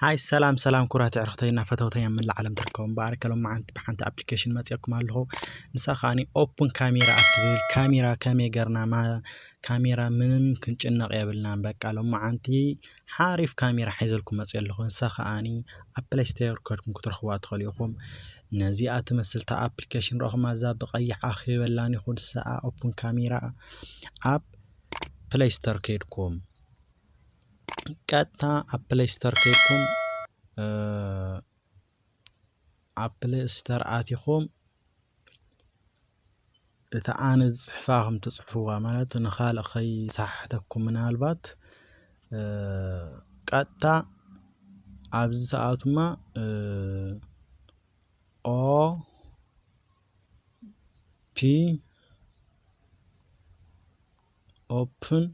ሃይ ሰላም ሰላም ኩራት ኣዕርኽተይና ፈተውተይ ኣብ መላእ ዓለም ትርከቡ እምበኣር ከሎም መዓንቲ ብሓንቲ ኣፕሊኬሽን መፅየኩም ኣለኹ። ንሳ ከዓኒ ኦፕን ካሜራ እትብል ካሜራ ከመይ ገርና ማ- ካሜራ ምንም ክንጭነቕ የብልናን። በቃ ሎም መዓንቲ ሓሪፍ ካሜራ ሒዘልኩም መፅየ ኣለኹ። ንሳ ከዓኒ ኣብ ፕሌይ ስቶር ከድኩም ክትረኽቡዋ ትኽእሉ ኢኹም። ነዚኣ ትመስል እታ ኣፕሊኬሽን ረኹማ እዛ ብቐይሕ ኣኺበላን ይኹን ሰኣ ኦፕን ካሜራ ኣብ ፕሌይ ስቶር ከይድኩም ቀጥታ ኣብ ፕሌይ ስቶር ከይድኩም ኣብ ፕሌይ ስቶር ኣቲኹም እታ ኣነ ዝፅሕፋ ከም ትፅሕፍዋ ማለት ንኻልእ ከይሰሓሕተኩም ምናልባት ቀጥታ ኣብዚ ተኣቱማ ኦ ፒ ኦፕን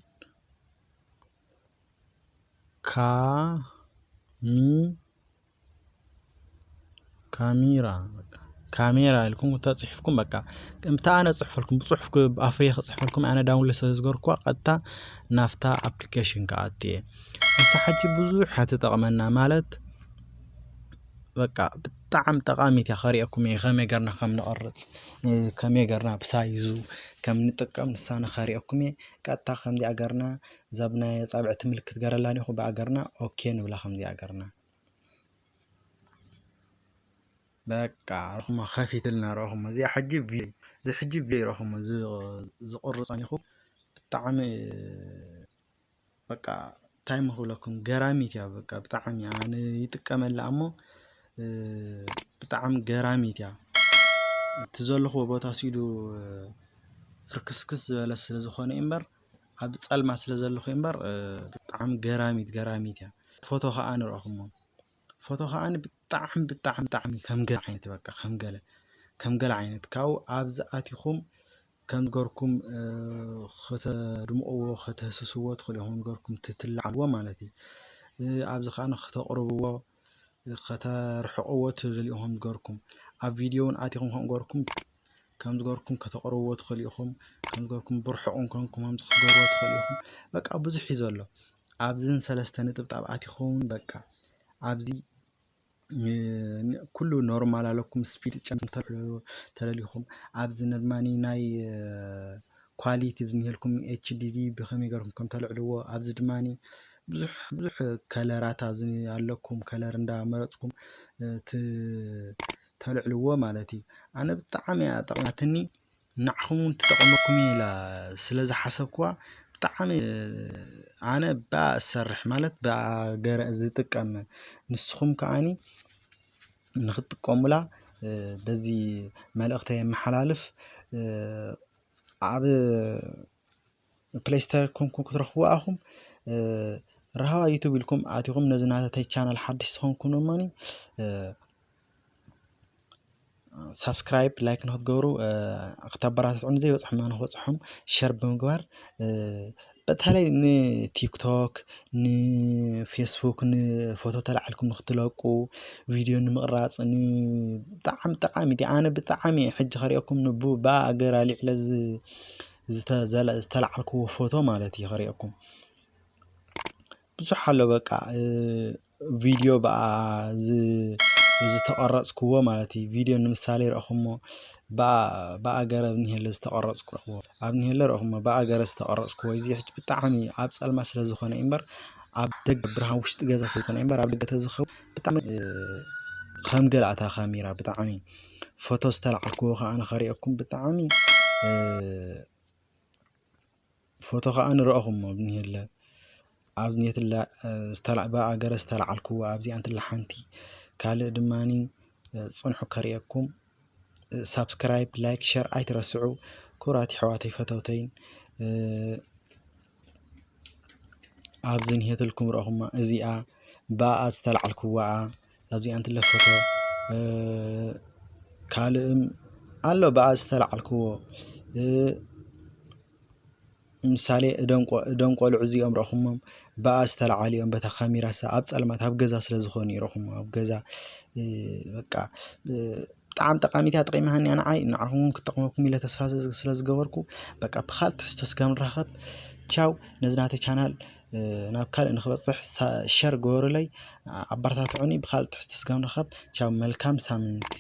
ካሚ ካሜራ ካሜራ ኢልኩም ተፅሒፍኩም በቃ ከምቲ ኣነ ፅሕፈልኩም ብፅሑፍ ኣፍርየ ክፅሕፈልኩም ኣነ ዳውንሎድ ስለ ዝገርኩዋ ቀጥታ ናፍታ ኣፕሊኬሽን ክኣቱ እየ። ንሳ ሕጂ ብዙሕ ትጠቕመና ማለት በቃ ብጣዕሚ ጠቓሚት እያ። ከርእየኩም እየ ከመይ ገርና ከም ንቐርፅ ከመይ ገርና ብሳይዙ ከም ንጥቀም ንሳነ ከርእየኩም እየ። ቀጥታ ከምዚኣ ገርና እዛ ብናይ ኣፃብዕቲ ምልክት ገረላ ዲኹ ብኣ ገርና ኦኬ ንብላ ከምዚኣ ገርና በቃ ረኹሞ ከፊትልና ረኹሞ እዚኣ ሕጂ እዚ ሕጂ ቪዲዮ ረኹሞ ዝቕርጾ ኒኹ ብጣዕሚ በቃ እንታይ ምኽብለኩም ገራሚት እያ። በቃ ብጣዕሚ ኣነ ይጥቀመላ እሞ ብጣዕሚ ገራሚት እያ። እቲ ዘለኹዎ ቦታ ሲዱ ፍርክስክስ ዝበለ ስለ ዝኾነ እምበር ኣብ ጸልማ ስለ ዘለኹ እምበር ብጣዕሚ ገራሚት ገራሚት እያ። ፎቶ ከዓ ንረኹሞ ፎቶ ከዓ ብጣዕሚ ብጣዕሚ ብጣዕሚ ከምገለ ዓይነት በቃ ከምገለ ከምገለ ዓይነት ካብኡ ኣብዚ ኣቲኹም ከም ዝገርኩም ከተድምቕዎ ከተህስስዎ ትኽእሉ ኢኹም ዝገርኩም ትትላዓልዎ ማለት እዩ። ኣብዚ ከዓ ከተቕርብዎ ከተርሕቕዎ ትኽእሉ ኢኹም ዝገርኩም ኣብ ቪድዮ እውን ኣቲኹም ከም ገርኩም ከም ዝገርኩም ከተቕርብዎ ትኽእሉ ኢኹም ከም ዝገርኩም ብርሕቕ እውን ኮንኩም ከምዚ ክትገብርዎ ትኽእሉ ኢኹም በቃ ብዙሕ እዩ ዘሎ። ኣብዝን ሰለስተ ንጥብጣብ ኣቲኹም በቃ ኣብዚ ኩሉ ኖርማል ኣለኩም ስፒድ ጨም ተለሊኹም ኣብዚ ድማ ናይ ኳሊቲ ዝኒሄልኩም ኤችዲዲ ብኸመይ ገርኩም ከም ተልዕልዎ ኣብዚ ድማ ብዙሕ ብዙሕ ከለራት ኣብዚ ኣለኩም ከለር እንዳመረፅኩም ተልዕልዎ ማለት እዩ። ኣነ ብጣዕሚ እያ ጠቕማትኒ ንዓኹም እውን ትጠቕመኩም ኢላ ስለ ዝሓሰብኩዋ ብጣዕሚ ኣነ ብኣ እሰርሕ ማለት ብኣ ገረ ዝጥቀም ንስኹም ከዓኒ ንኽትጥቀሙላ በዚ መልእኽተይ የመሓላልፍ። ኣብ ፕሌይ ስቶር ኮንኩም ክትረኽቡ ኣኹም ራህዋ ዩቱብ ኢልኩም ኣቲኹም ነዚ ናተተይ ቻናል ሓድሽ ዝኾንኩም እሞኒ ሳብስክራይብ ላይክ ንክትገብሩ ክተበራትዑን ዘይበፅሖም ንክበፅሖም ሸር ብምግባር በተለይ ንቲክቶክ ንፌስቡክ ንፎቶ ተላዕልኩም ንክትለቁ ቪድዮ ንምቕራፅ ብጣዕሚ ጠቃሚ ዲ ኣነ ብጣዕሚ ሕጂ ከሪኦኩም ብኣ ገራ ሊዕለ ዝተላዓልክዎ ፎቶ ማለት እዩ ከሪኦኩም ብዙሕ ኣሎ በቃ ቪድዮ ብኣ ዝተቐረፅክዎ ማለት እዩ ቪድዮ ንምሳሌ ረእኹሞ ብኣ ገረ ኣብኒሄለ ዝተቐረፅክዎ ኣብኒሄለ ረእኹሞ ብኣ ገረ ዝተቐረፅክዎ እዚ ሕጂ ብጣዕሚ ኣብ ፀልማ ስለ ዝኾነ እምበር ኣብ ደገ ብርሃን ውሽጢ ገዛ ስለ ዝኾነ እምበር ኣብ ደገ ተዝኸው ብጣዕሚ ከም ገለ ኣታ ካሜራ ብጣዕሚ ፎቶ ዝተላዓልክዎ ከዓ ንኸሪኦኩም ብጣዕሚ ፎቶ ከዓ ንረእኹሞ ኣብኒሄለ ኣብዚኣ ገረ ዝተላዓልክዎ ኣብዚኣ እንትላ ሓንቲ ካልእ ድማ ፅንሑ ከርእየኩም ሳብስክራይብ ላይክ ሸር ኣይትረስዑ ክቡራት የሕዋተይ ፈተውተይን ኣብዚ ንሄትልኩም ረእኹማ እዚኣ ብኣ ዝተላዓልክዋ ኣብዚኣ እንትለ ፎቶ ካልእም ኣሎ ብኣ ዝተላዓልክዎ ምሳሌ እደም ቆልዑ እዚኦም ረእኹሞም ብኣ ዝተላዓሉ እዮም በታ ካሜራ ኣብ ፀልማት ኣብ ገዛ ስለ ዝኾኑ ይረኹሞ ኣብ ገዛ በቃ ብጣዕሚ ጠቃሚት እያ ጠቂማሃኒ ንዓይ ንዓኹም ክትጠቅመኩም ኢለ ተስፋ ስለ ዝገበርኩ በቃ ብካልእ ትሕዝቶ ስጋብ ንራኸብ ቻው ነዚ ናተይ ቻናል ናብ ካልእ ንክበፅሕ ሸር ገበሩለይ፣ ኣበረታትዑኒ። ብካልእ ትሕዝቶ ስጋብ ንራኸብ። ቻው፣ መልካም ሳምንት።